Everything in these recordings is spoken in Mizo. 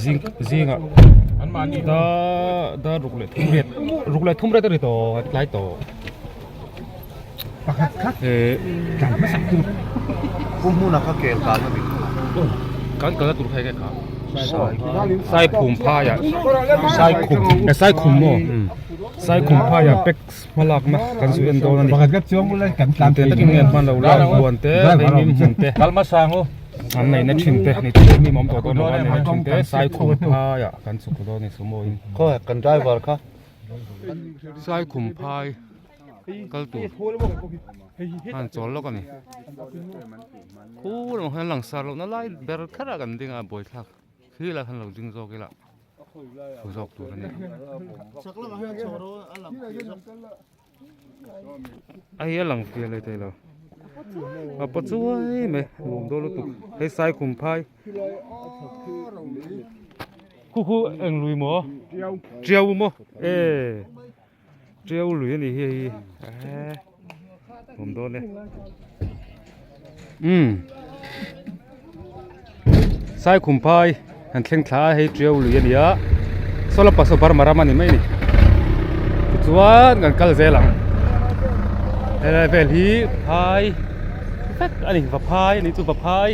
Zing zingah dar dar ruk leh thum riat ruk leh thum riat a ri tawh a tlai tawh Pakhat khat eh tlan hmasak tur Pu hmuna kha kel kan a ni. Kan kalna tur kha enge kha Saikhum phaiah Saikhum eh Saikhum maw Saikhum phaiah pack hmalakna kan zu en dawn a ni. Pakhat khat chuang ula kan tlan Te takin nge hman lo la huan te vengim hmun te an neihna thin te ni te mi awm tawh dawn lo a neihna thin te Saikhum phaiah kan chhuk dawn a ni sumo in. Khaw kan driver kha. Saikhum phai kal tur a han chawl lawk a ni. Khu lamah khan langsar lohna lai ber kher ah kan ding a buaithlak khi lai khan lo ding zawk ila thu zawk tur a ni. A hi a lang fiah leh thei lo a paw chuai mai nuam dawn lutuk hei saikhum phai khu khu eng lui maw tiau maw e tiau lui a ni hi hei hi nuam dawn e umm saikhum phai an thleng thla a hei tiau lui a ni a saw lampang saw burma ram a ni mai a ni tichuan kan kal zel ang helai vel hi phai vek a ni vaphai a nih chu vaphai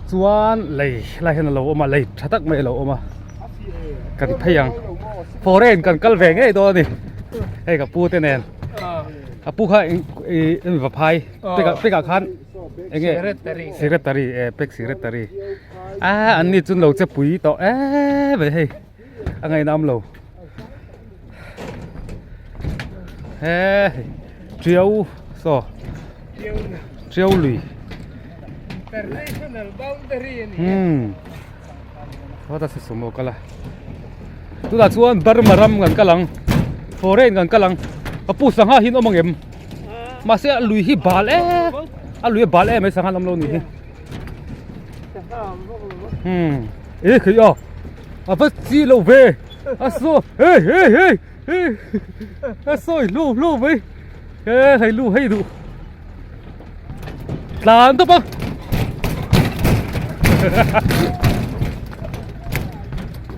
chuan lei helai hian a lo awm a lei tha tak mai a lo awm a kan phei ang foreign kan kal ve ngei dawn a ni hei ka pu te nen a pu kha ih vaphai pekah khan. Enge secretary e pek secretary a an ni chun lo che pui tawh em mai hei a ngaihna awm lo he tiau saw tiau lui international boundary ani hmm sawta se sumo kala tunah chuan Burma ram kan kal ang foreign kan kal ang ka pu sangha hi an awm ang em. Mahse a lui hi bal em a lui a bal em mai sangha lam lo ni hi hmm e khi a a va chi lo ve a saw hei hei hei hei a sawi hlu hlu mai he hei lu hei duh tlan tawp a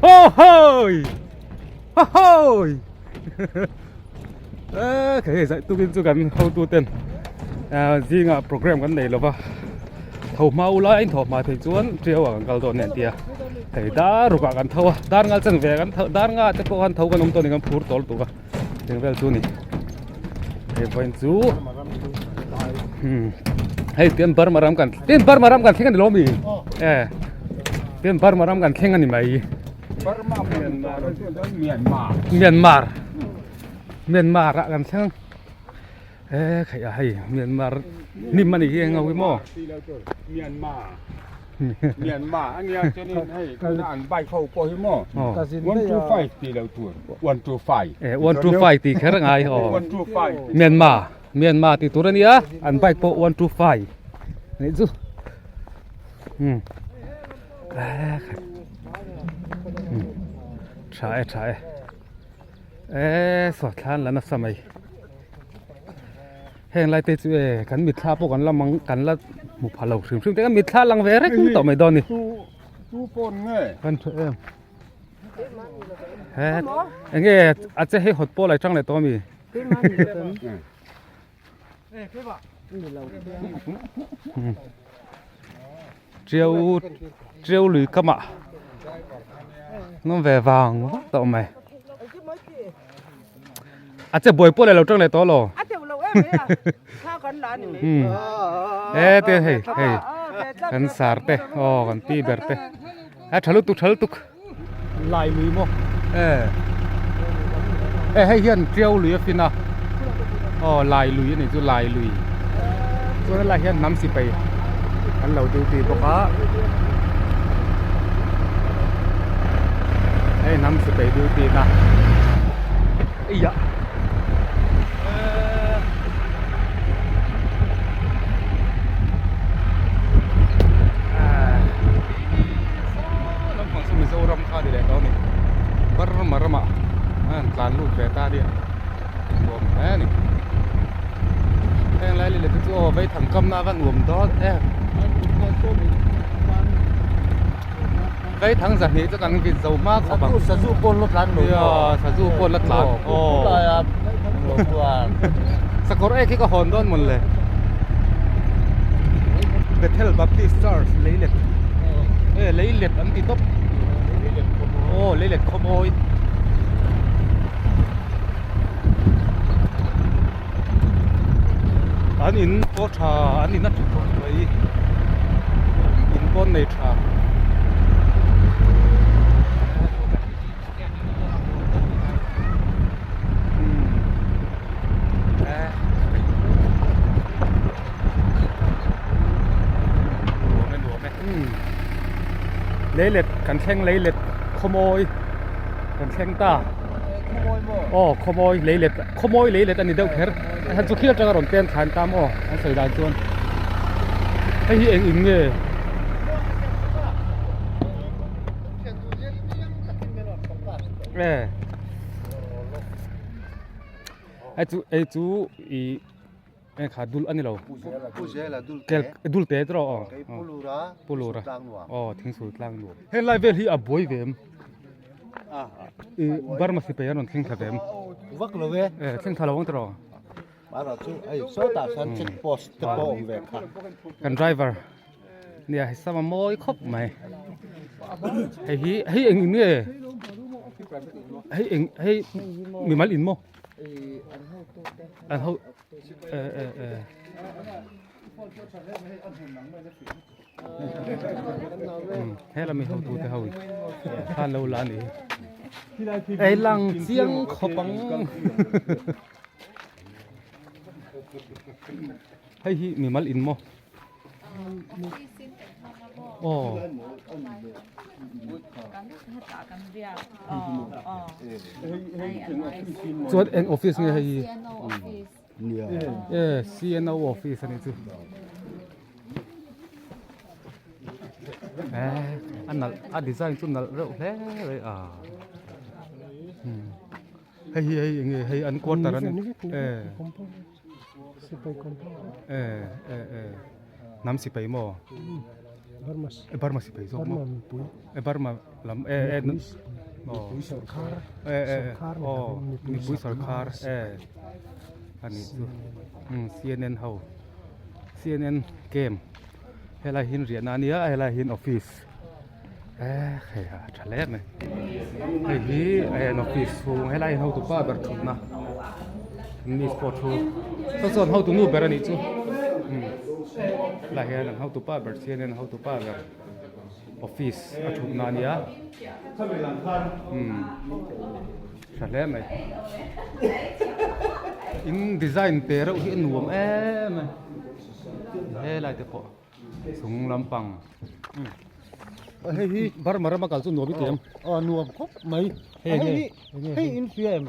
ho hoi ho hoi Eee hei zai tukin chu kan hotu ten zingah program kan nei lova tho hma ula a inthaw hma thei chuan tiau ah kan kal dawn nen tia hei dar ruk ah kan tho a dar ngal chen ve kan tho dar nga te pawh khan tho kan awm tawh a ni kan phur tawl tuk a eng vel chu ni hei vawiin chu hei tian Burma ram kan tin Burma ram kan thleng a ni lo mi e tin Burma ram kan thleng a ni mai. Myanmar Myanmar ah kan thleng e khaih a hei Myanmar hnim a ni hi eng ho hi maw Myanmar Myanmar ania chuanin hei tuna an bike ho pawh hi maw 125 tih loh tur 125 e 125 tih kher a ngai aw 125 Myanmar Myanmar tih tur ania an bike pawh 125 anih chu um Tha e tha e e saw thlan la nasa mai heng lai te chu e kan mitthla pawh kan la mang kan la hmu pha lo hrim hrim te kan mitthla lang ve reng tawh mai dawn a ni kan tha em he enge a che hei hawt pawh lai tang leh tawh ami. Tiau tiau lui kamah an awm ve vang vak tawh mai a che buai pawh leh lo tang leh tawh lo e te hei hei kan sar te aw kan pi ber te a tha lutuk tha lutuk. Lai lui maw e e hei hian tiau lui a fin a aw lai lui a nih chu lai lui chuan helai hian hnam sipai an lo duty bawk a hei hnam sipai duty na eiah Lampang chu Mizoram kha ni leh tawh a ni Burma ramah a han tlan lut ve ta nia nuam hle a ni heng lai leh te chu aw vei thang kam na kha nuam dawn em. Vei thang zahnih chu kan vit zo hma khawp ang. Sazu pawn la tlan lo. Ia sazu pawn la tlan. Aw. Laia lo chuan. Sakawr ek hi ka hawn dawn mawn le. Bethel Baptist Church leilet. E leilet an ti tawp. Aw leilet khawmawi. An in pawh tha an in a tha khawp mai in pawn nei tha. Leilet kan thleng leilet khawmawi kan thleng ta aw khawmawi leilet khawmawi leilet a ni deuh kher a chhan chu khi atanga rawn pen thlan tam aw an sawi dan chuan hei hi eng in nge. E hei chu hei chu ih eng kha dul a ni lo kel dul te tawh aw pulura aw thingsul tlang nuam helai vel hi a buai ve em ih burma sipai an rawn thleng thla ve em vak lo e e thleng thla lo ang tawh mara chu hei sawtah sawn check post te pawh awm ve kha kan driver nia hei sama mawi khawp mai hei hi hei eng in nge hei eng hei mimal in maw an ho e e e he lami hotu te ho in khan lo la a ni ei lang chiang khawp ang hei hi mimal in maw. Aw chuan eng office nge hei hi e C_N_O office a nih chu a nalh a design chu nalh reuh hle mai a hei hi hei eng nge hei an quarter a ni e. E e e hnam sipai maw e Burma sipai zawk maw e Burma lam e e e e aw mipui sawrkhar e a nih chu C_N_N ho C_N_N camp helai hi riahna a nia helai hi office e hei a tha hle mai hei hi an office chhung helai hi hotu pa ber thutna miss pawh thu saw chuan hotu nu ber a nih chu helai hian an hotu pa ber chian in hotu pa ber office a thutna a nia tha hle mai in design te reuh hi a nuam em a helai te pawh. Chung lampang hei hi Burma rama kal chu nuam i ti em? Aw nuam khawp mai Hei hei hi hei in hria em?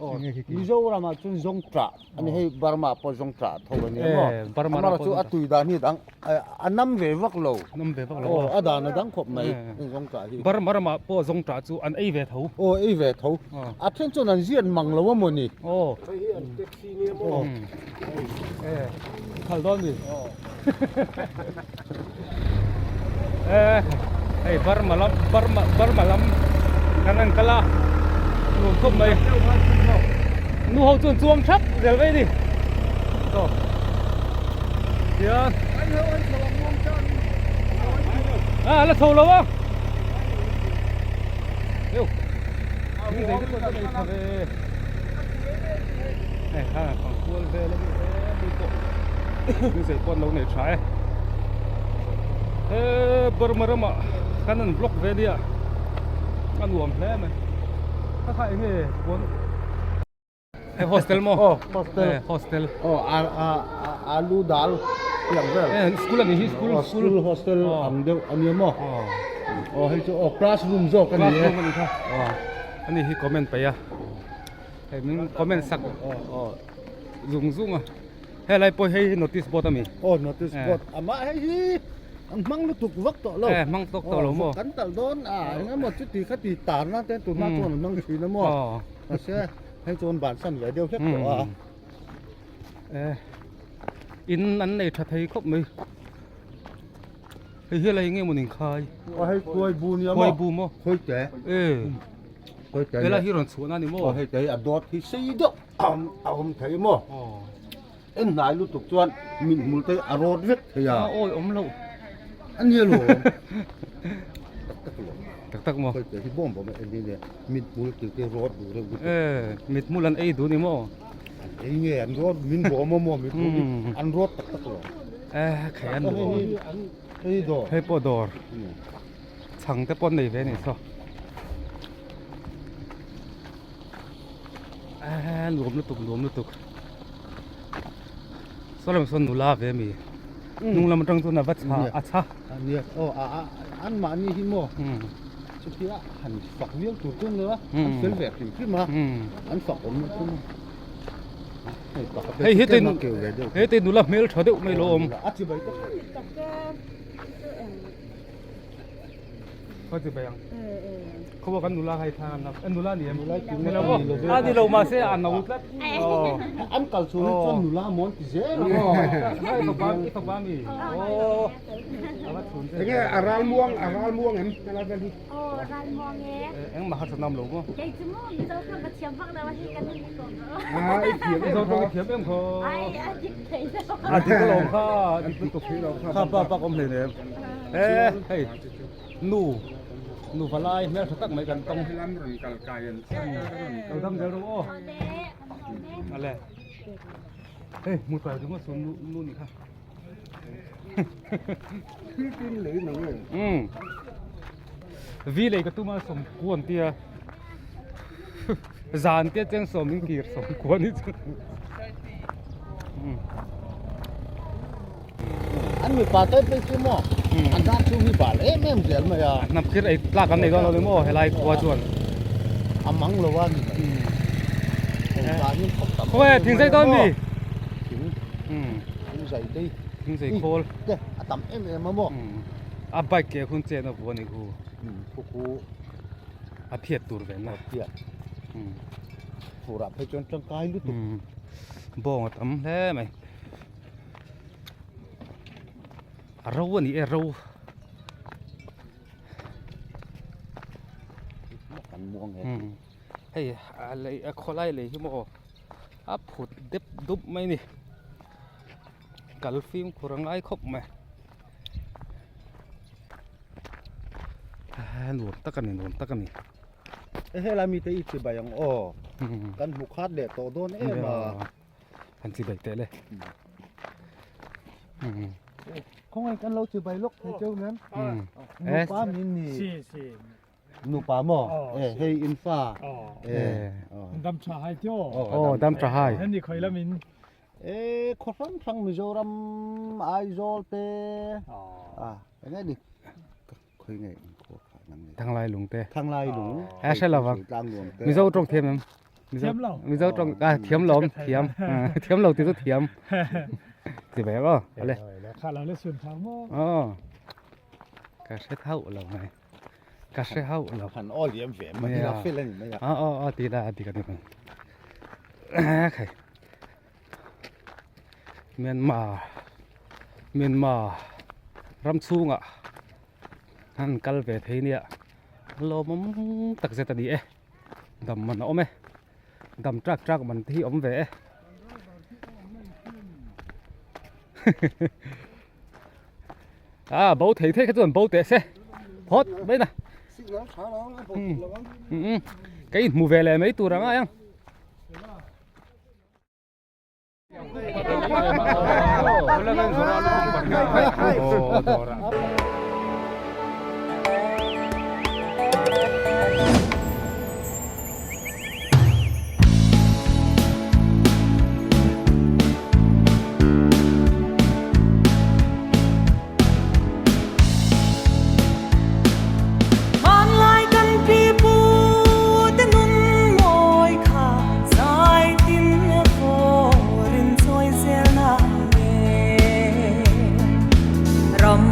Aw Mizoramah chuan zawng tah a ni hei Burma pawh zawng tah tho a ni maw? Amara chu a tui dan hi a dang a nam ve vak lo nam ve vak lo aw a dan a dang khawp mai zawng tah hi Burma ramah pawh zawng tah chu an ei ve tho aw ei ve tho a then chuan an ziat mang lo a maw ni? Aw Hei hi an taxi nia maw? Khal dawn mi. Eh, hei Burma lam Burma Burma lam kan an kal a nuam khawp mai. Nu ho chuan chuang thap zel mai ni. To. Hian. À, la chho lo a. Yêu. Những giấy rất là đầy về. Hei ha pangkual vel a ni e mi pawh thil zei pawh an lo nei tha e he Burma ramah khan an vlog ve nia a nuam hle mai kha kha eng nge puan hei hostel maw aw hostel hostel aw a a alu dal piang vel eh school ani hi school school hostel ang deuh a nia maw aw hei chu aw classroom zawk a ni e classroom a ni kha aw ani hi comment paih a. Hei min comment sak zung zung a helai pawh hei hi notice board ami aw notice board amah hei hi an hmang lutuk vak tawh lo eh hmang tawk tawh lo maw kan tal dawn a eng emaw chuti kha ti tar na te tuna chuan an hmang thin a maw mahse hei chuan bansan ve deuh hlek tawh a eh in an nei tha thei khawp mai. Hei hi lai nge maw ning khai? Aw hei khuai bu nia maw? Khuai bu maw? Khawi te. E. Khawi te. Helai hi rawn chhuah na ni maw? Aw hei te a dawt hi sei deuh a awm a awm thei maw? Aw. En hnai lutuk chuan mit hmul te a rawt vek thei a. A awi awm loh. A nia lo. Tak tak lo. Tak tak maw? Khawi te hi bawm bawm en hi nia mit hmul til te rawt duh reuh lutuk. E mit hmul an ei duh ni maw? An ei nge an rawt min bawm a maw mit hmul hi an rawt tak tak lo. E khai an Hei hi an ei dawr. Hei pawh dawr. Chhang te pawh an nei ve a nih saw. E nuam lutuk nuam lutuk. Saw lam sawn nula ve mi. Hnung lam atang chuan a va chha a chha. Nia aw a a an mahni hi maw chutia han fak viau tur chu an lo a an fel ve hrim hrim a an fak awm lutuk a hei pakhat Hei heti heti nula hmel tha deuh mai lo awm. A chi bai tak. Khaw chi bai ang. Khaw kan nula hai thang an an nula ni em? Ni lo maw? A ni lo mahse a no tlat. An kal chhung hi chuan nula mawn ti zel a maw? I fapa i fapa mi. Aw. A va chhun che. Enge a ral muang a ral muang em helai vel hi? Aw ral muang e. Engmah harsatna awm lo maw? Kei chu maw Mizo tawng ka thiam vak lo a hei kan hun hi kawm rawh. A i thiam Mizo tawng i thiam em khaw? Ai a dik thei lo. A dik alawm kha a dik lutuk. Kha pa pa ka awm hleinem. E hei nu nu valai hmeltha tak mai kan tawng. Helam rawn kal kai an Lo dam zel rawh aw. Ale. Hei hmu tlai ringawt sawn nu nu nih kha. Thil tin lei nang e. Um. Vi lei ka tum a sawm kuan tia. Zan tia cheng sawm in kir sawm kuan hi chu. An mipa te phei chu maw an dan chu hi bal em em zel mai a. Hnam khir ei tlak an nei dawn lo ni maw helai khua chuan. A mang lo a ni mai. Engvangin khawp tam. Khaw e thing zai dawn mi. Thing. Thing zai te. Thing zai khawl. Te a tam em em a maw. A bike ke hun chen a vu a ni khu. Khu khu. A phiat tur ve na. A phiat. Furah phei chuan tangkai lutuk. Bawng a tam hle mai. A ro a ni e ro. Kan muang he. Hei a lei a khawlai lei hi maw a phut dep dup mai ni. Kal fimkhur a ngai khawp mai. Nuam tak a ni nuam tak a ni. Helai mite i chibai ang aw. Kan hmu khat leh tawh dawn em a. An chibai teh le. Khawngaih kan lo chibai lawk thei cheu nen. Nupa min ni. Nupa maw? E hei in fa. E. Dam tha hai tio. Aw dam tha hai. Hemi khoi lamin. E khaw hrang hrang Mizoram Aizawl te. Enge ni. Khoi nge in khua kha nang ni. Thanglai lung te. Thanglai lung. A hre lo vang. Mizo tawng thiam em? Thiam lo. Mizo tawng a thiam lo thiam. Thiam lo ti chu thiam. Ti ve aw. Ale. Kha lo le sun thang mo. Aw. Ka hre thau lo mai. Ka hre hauh lo. Han aw liam ve mai la fel ani mai a. A aw aw ti la ti ka ni mai. Khai. Myanmar Myanmar ram chhungah an kal ve thei nia lawmawm tak zet a ni e dam man a awm e dam tlak tlak man te hi awm ve e a bo thei thei kha chuan bo teh se phawt mai na ka inhmu ve leh mai tur ang ai ang. Hmanlai kan pi pu te nun mawi kha zai tin vawrin chawi zel na nge ram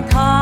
tha.